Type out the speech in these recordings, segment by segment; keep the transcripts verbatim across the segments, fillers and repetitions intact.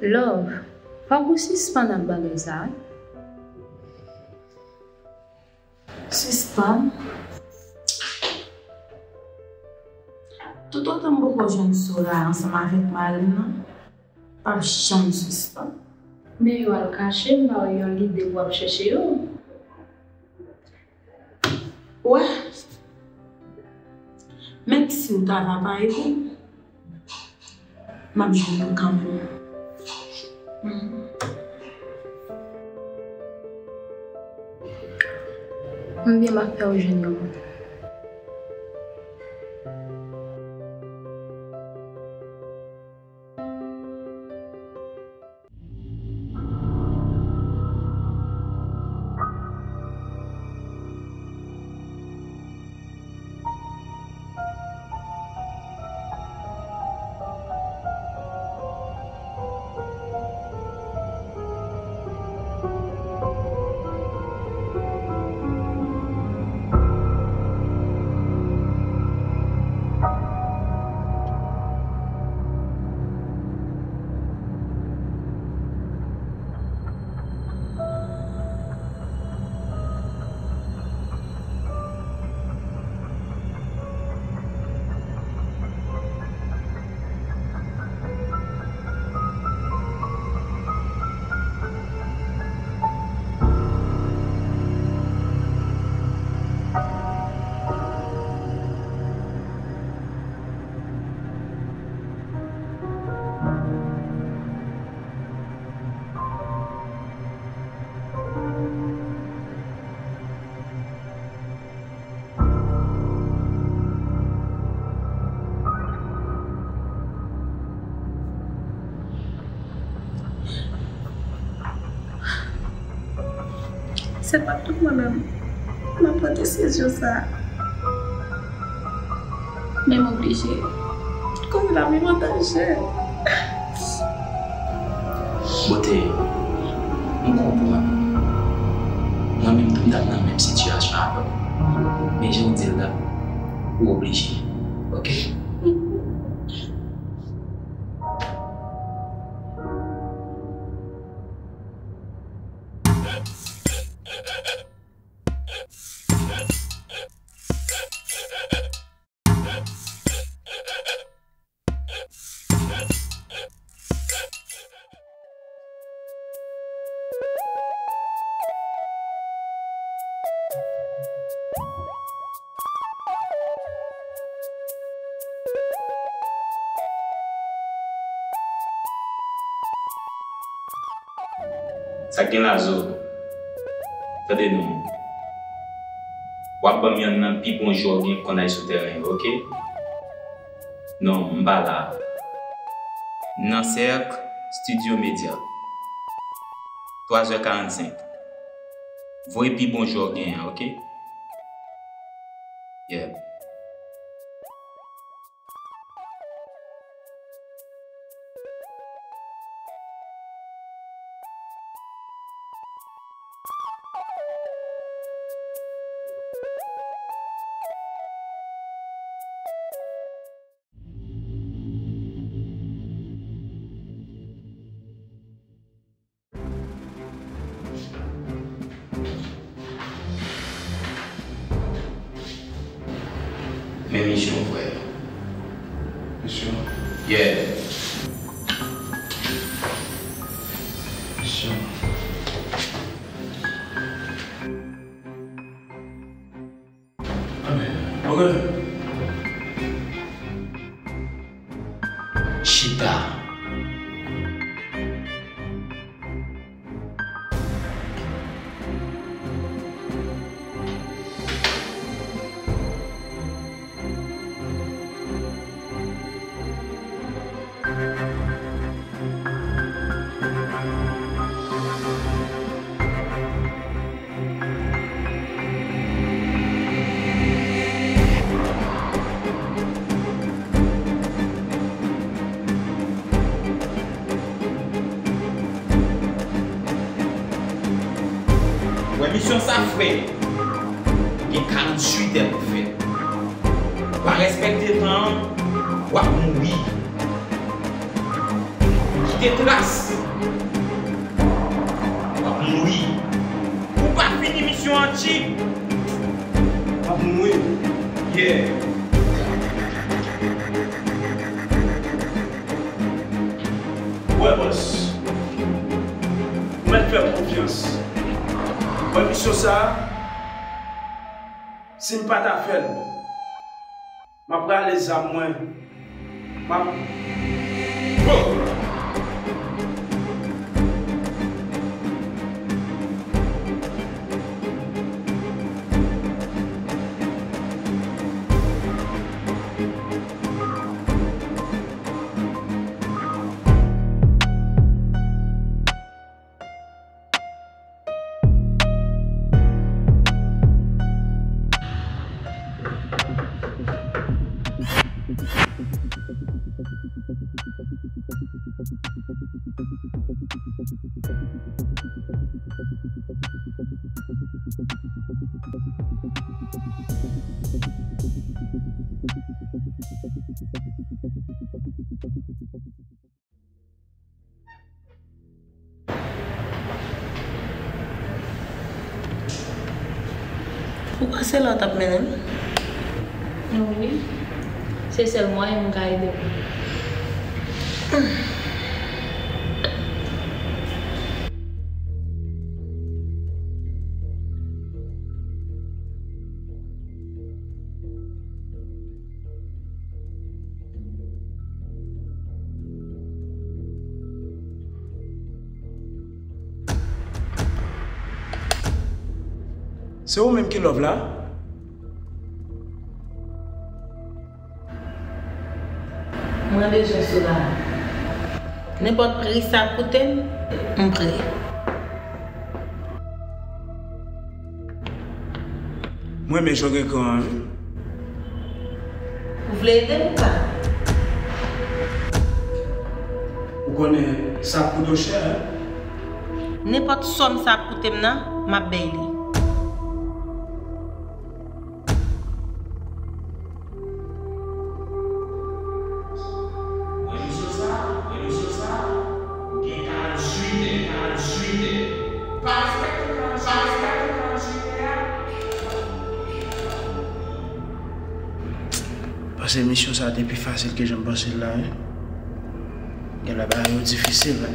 Love, fòk ou sispann ak bagay sa wi. Sispann? Toutotan m poko jwenn Soraya ansanm avèk mari m nan, m p ap janm sispann. Men yo al kache, m ba w yon lide pou w ap chèche yo. Wè, menm si w ta va pa ede m, m ap jwenn yo kanmenm. M byen m ap fè w jwenn yon moun. Se pa tout mwen menm m ap pran desizyon sa a. Men m oblije. Koz lavi mwen danje. Bote, m konprann. Mwen menm tou m t ap nan menm sitiyasyon avè w. Men jan w di l la, ou oblije. Oke? Sa k gen la, Zo? Tande non. W ap ban m yonn nan pi bon jwè w gen k konn al sou tèren yo, oke? Non, m pa la. Nan Sèk Studio Media. Twa zè karannsenk. Voye pi bon jwè w genyen an, oke? Yeah. Men misyon, frè. Misyon? Yeah. Misyon. Amen. Ok. Chita. Wè misyon sa, frè. Gen karanntuit è pou fè. Pa respekte tan an, w ap mouri. Kite Kite tras. W ap mouri. Ou pa fini misyon an, Tchip. W ap mouri. Yeah. Wè, bòs. Ou mèt fè m konfyans. Wè, misyon sa a, si m pa ta fè l, m ap rale zam mwen. M ap. Ou kwè se la w t ap mennen m? Wi. Se sèl mwayen m ka ede w. Se ou menm ki love la? Mwen bezwen sou la. Nenpòt pri sa koute m, m prè. Mwen renmen jan w gen kran an, wi. Ou vle ede m ou pa? Ou konnen sa ap koute w chè, en? Nenpòt sòm sa ap koute m nan, m ap bay li. Wè misyon sa, wè misyon sa, ou gen karanntuit è, karanntuit è. Pa respekte karanntuit è, pa respekte karanntuit è a. Paske misyon sa te pi fasil ke jan m panse l la, wi. Gen lè bagay yo difisil, wi.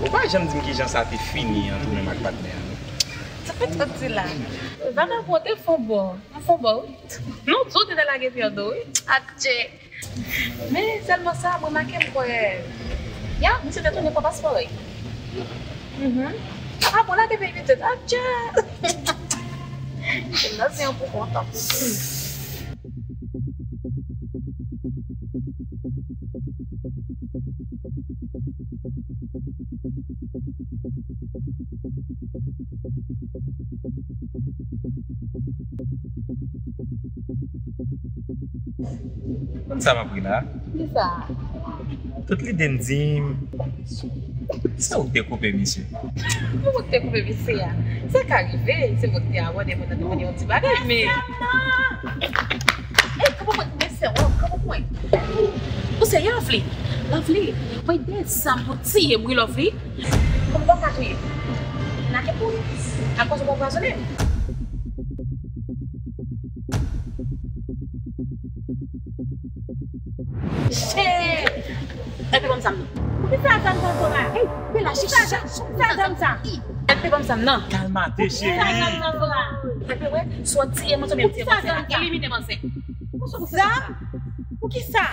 Ou pa janm di m kijan sa te fini ant ou menm ak patnè a, non. Sa fè twòp di la. Vagabon te fon bò. Mwen fon bò, wi. Non, di w te lage pye an do, wi. Adje. Men sèlman sa, mwen make m kwè. Ya, misye te tounen fò paspò, wi. Mhm. Ah, bon, lage peyi pitit. Adje. Gimnazyen an pou kont an. Konn sa m ap ri la? Kisa? Tout lide m di m, se ou k te koupe misye. Pou ou k te koupe misye a? Sa ka rive, se mwen k te abòne pou n te vin yon ti bagay, men. Ey, kanpe mwen, men sè w, kanpe mwen. Ou serye, Lovely? Lovely, mwen de zam pou tiye m, wi, Lovely. Kòman w ka touye m? N a gen pou ou. Akoz ou pa pwazone m? Chè! Epi ban m zam nan. Poukisa zam sa sou la? Ey, Bella, chita, chita, zam sa. Epi ban m zam nan. Kalmate, cheri. Poukisa zam sa sou la? Epi wè, soti e mwen sou menm ti. Poukisa zam sa? Elimine manzè. Zam? Poukisa?